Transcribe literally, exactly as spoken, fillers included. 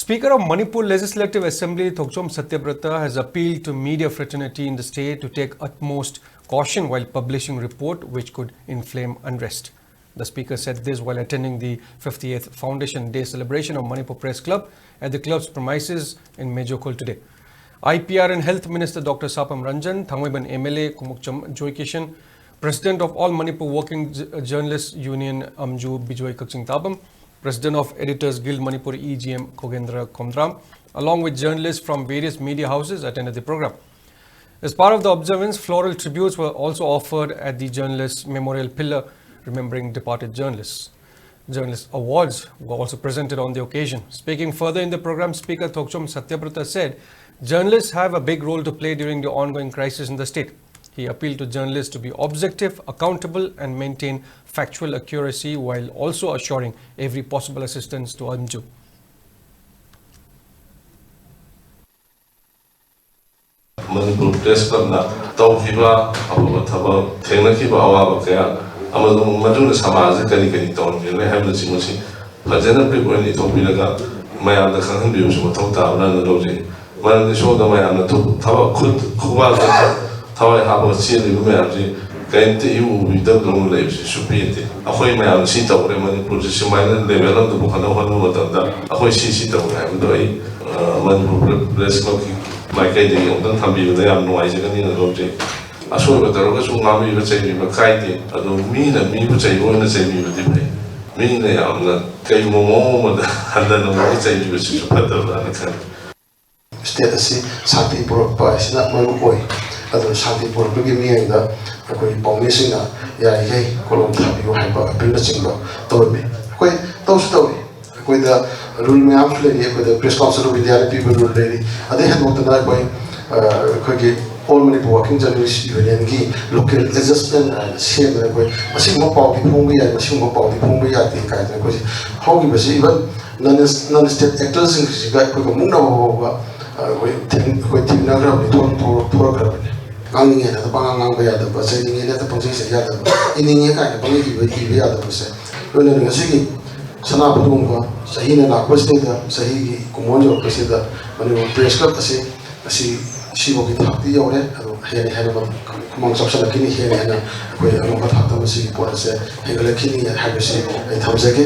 Speaker of Manipur Legislative Assembly Thokchom Satyabrata has appealed to media fraternity in the state to take utmost caution while publishing report which could inflame unrest. The speaker said this while attending the fifty-eighth Foundation Day celebration of Manipur Press Club at the club's premises in Mejokhol today. I P R and Health Minister Doctor Sapam Ranjan, Thangmeiban M L A Khongmokcham Joykishan, President of All Manipur Working J- Journalists Union Amju Bijoy Kakching Tabam, President of Editors Guild Manipur E G M Khogendra Khomdram, along with journalists from various media houses, attended the program. As part of the observance, floral tributes were also offered at the Journalists Memorial Pillar, remembering departed journalists. Journalist awards were also presented on the occasion. Speaking further in the program, Speaker Thokchom Satyabrata said journalists have a big role to play during the ongoing crisis in the state. He appealed to journalists to be objective, accountable, and maintain factual accuracy while also assuring every possible assistance to Amju. Manipur press ꯀ꯭ꯂꯕꯅ ꯇꯧꯈꯤꯕ ꯑꯐꯕ ꯊꯕꯛ, ꯊꯦꯡꯅꯈꯤꯕ ꯑꯋꯥꯕ ꯀꯌꯥ, ꯑꯃꯁꯨꯡ ꯃꯗꯨꯅ ꯁꯃꯥꯖꯗ ꯀꯔꯤ ꯀꯔꯤ ꯇꯧꯍꯟꯕꯤꯔꯦ ꯍꯥꯏꯕꯅꯆꯤꯡꯕꯁꯤ ꯐꯖꯅ ꯕ꯭ꯔꯤꯐ ꯑꯣꯏꯅ ꯏꯊꯣꯛꯄꯤꯔꯒ ꯃꯌꯥꯝꯗ ꯈꯪꯍꯟꯕꯤꯕꯁꯨ ꯃꯊꯧ ꯇꯥꯕ꯭ꯔꯥꯅ ꯂꯧꯖꯩ꯫ ꯃꯔꯝꯗꯤ ꯁꯣꯝꯗ ꯃꯌꯥꯝꯅ ꯊꯨ- ꯊꯕꯛ ꯈꯨꯠ ꯈꯨꯕꯥꯛꯇ ꯊꯋꯥꯏ ꯍꯥꯞꯄꯒ ꯆꯦꯜꯂꯤꯕ ꯃꯌꯥꯝꯁꯤ ꯀꯔꯤꯝꯇ ꯏꯎ ꯎꯕꯤꯗꯕꯗꯧꯅ ꯂꯩꯕꯁꯤꯁꯨ ꯄꯦꯟꯗꯦ꯫ ꯑꯩꯈꯣꯏ ꯃꯌꯥꯝꯅ ꯁꯤ ꯇꯧꯔꯦ, ꯃꯅꯤꯄꯨꯔꯁꯤ ꯁꯨꯃꯥꯏꯅ ꯂꯦꯚꯦꯜ ꯑꯃꯗ ꯄꯨꯈꯠꯅꯕ ꯍꯣꯠꯅꯕ ꯃꯇꯝꯗ ꯑꯩꯈꯣꯏ ꯁꯤ ꯁꯤ ꯇꯧꯔꯦ ꯍꯥꯏꯕꯗꯣ ꯑꯩ ꯃꯅꯤꯄꯨꯔ ꯄ꯭ꯔꯦꯁ ꯀ꯭ꯂꯕꯀꯤ ꯃꯥꯏꯀꯩꯗꯒꯤ ꯑꯃꯨꯛꯇꯪ ꯊꯝꯕꯤꯕꯗ ꯌꯥꯝ ꯅꯨꯡꯉꯥꯏꯖꯒꯅꯤꯅ ꯂꯧꯖꯩ꯫ ꯑꯁꯣꯏꯕ ꯇꯧꯔꯒꯁꯨ ꯉꯥꯡꯕꯤꯕ ꯆꯩꯕꯤꯕ ꯀꯥꯏꯗꯦ, ꯑꯗꯣ ꯃꯤꯅ ꯃꯤꯕꯨ ꯆꯩꯕ ꯑꯣꯏꯅ ꯆꯩꯕꯤꯕꯗꯤ ꯐꯩ꯫ ꯃꯤꯅ ꯌꯥꯝꯅ ꯀꯩꯒꯨꯝꯕ ꯃꯑꯣꯡ ꯑꯃꯗ ꯍꯟꯊꯅ ꯑꯃꯨꯛꯀ ꯆꯩꯕꯤꯕꯁꯤꯁꯨ ꯐꯠꯇꯕ꯭ꯔꯥꯅ ꯈꯜꯂꯤ꯫ ꯁ꯭ꯇꯦꯠ ꯑꯁꯤ ꯁꯥꯟꯇꯤ ꯄꯨꯔꯛꯄ ꯑꯁꯤꯅ ꯃꯔꯨ ꯑꯣꯏ꯫ ꯑꯗꯨꯅ ꯁꯥꯟꯇꯤ ꯄꯨꯔꯛꯄꯒꯤ ꯃꯤꯠꯌꯦꯡꯗ ꯑꯩꯈꯣꯏ ꯄꯥꯎꯃꯤꯁꯤꯡꯅ ꯌꯥꯔꯤꯈꯩ ꯀꯣꯂꯣꯝ ꯊꯥꯕꯤꯌꯨ ꯍꯥꯏꯕ ꯑꯄꯤꯜꯅꯆꯤꯡꯕ ꯇꯧꯔꯝꯃꯤ꯫ ꯑꯩꯈꯣꯏ ꯇꯧꯁꯨ ꯇꯧꯔꯤ꯫ ꯑꯩꯈꯣꯏꯗ ꯔꯨꯜ ꯃꯌꯥꯝꯁꯨ ꯂꯩꯔꯤ꯫ ꯑꯩꯈꯣꯏꯗ ꯄ꯭ꯔꯦꯁ ꯀꯥꯎꯟꯁꯤꯜ ꯑꯣꯐ ꯏꯟꯗꯤꯌꯥꯅ ꯄꯤꯕ ꯔꯨꯜ ꯂꯩꯔꯤ꯫ ꯑꯗꯩ ꯍꯦꯟꯗꯣꯛꯇꯅ ꯑꯩꯈꯣꯏ ꯑꯩꯈꯣꯏꯒꯤ ꯑꯣꯜ ꯃꯅꯤꯄꯨꯔ ꯋꯥꯔꯀꯤꯡ ꯖꯔꯅꯦꯂꯤꯁ ꯌꯨꯅꯤꯌꯟꯒꯤ ꯂꯣꯀꯦꯜ ꯑꯦꯗꯖꯁꯃꯦꯟ ꯍꯥꯏꯅ ꯁꯦꯝꯗꯅ ꯑꯩꯈꯣꯏ ꯑꯁꯤꯒꯨꯝꯕ ꯄꯥꯎꯗꯤ ꯐꯣꯡꯕ ꯌꯥꯏ, ꯑꯁꯤꯒꯨꯝꯕ ꯄꯥꯎꯗꯤ ꯐꯣꯡꯕ ꯌꯥꯗꯦ ꯀꯥꯏꯗꯅ ꯑꯩꯈꯣꯏꯁꯦ ꯍꯧꯈꯤꯕꯁꯤ ꯏꯚꯟ ꯅꯟ ꯅꯟ ꯁ꯭ꯇꯦꯠ ꯑꯦꯛꯇꯔꯁꯤꯡꯁꯤꯒ ꯑꯩꯈꯣꯏꯒ ꯃꯨꯛꯅꯕ ꯐꯥꯎꯕ ꯑꯩꯈꯣꯏ ꯊꯦꯡ- ꯑꯩꯈꯣꯏ ꯊꯦꯡꯅꯈ꯭ꯔꯕꯅꯤ, ꯊꯣꯛ- ꯊꯣꯛ- ꯊꯣꯛꯂꯛꯈ꯭ꯔꯕꯅꯤ꯫ ꯉꯥꯡꯅꯤꯡꯉꯦꯅ ꯍꯦꯛꯇ ꯄꯉꯥꯡ ꯉꯥꯡꯕ ꯌꯥꯗꯕ, ꯆꯩꯅꯤꯡꯉꯦꯅ ꯍꯦꯛꯇ ꯄꯪꯆꯩ ꯆꯩ ꯌꯥꯗꯕ, ꯏꯅꯤꯡꯉꯦ ꯀꯥꯏꯅ ꯄꯪꯏ ꯏꯕ ꯏꯕ ꯌꯥꯗꯕꯁꯦ꯫ ꯂꯣꯏꯅꯅ ꯉꯁꯤꯒꯤ ꯁꯅꯥ ꯐꯨꯗꯣꯡꯕ ꯆꯍꯤꯅ ꯂꯥꯛꯄꯁꯤꯗꯩꯗ, ꯆꯍꯤꯒꯤ ꯀꯨꯝꯑꯣꯟ ꯌꯧꯔꯛꯄꯁꯤꯗ ꯃꯅꯤꯄꯨꯔ ꯄ꯭ꯔꯦꯁ ꯀ꯭ꯂꯕ ꯑꯁꯤ ꯉꯁꯤ ꯁꯤꯐꯥꯎꯒꯤ ꯊꯥꯛꯇꯤ ꯌꯧꯔꯦ꯫ ꯑꯗꯣ ꯍꯦꯟꯅ ꯍꯦꯟꯅ ꯈꯨꯃꯥꯡ ꯆꯥꯎꯁꯤꯜꯂꯛꯈꯤꯅꯤ, ꯍꯦꯟꯅ ꯍꯦꯟꯅ ꯑꯩꯈꯣꯏ ꯑꯉꯝꯕ ꯊꯥꯛꯇ ꯃꯁꯤꯒꯤ ꯄꯣꯠ ꯑꯁꯦ ꯍꯦꯟꯒꯠꯂꯛꯈꯤꯅꯤ ꯍꯥꯏꯕꯁꯤ ꯑꯩ ꯊꯝꯖꯒꯦ꯫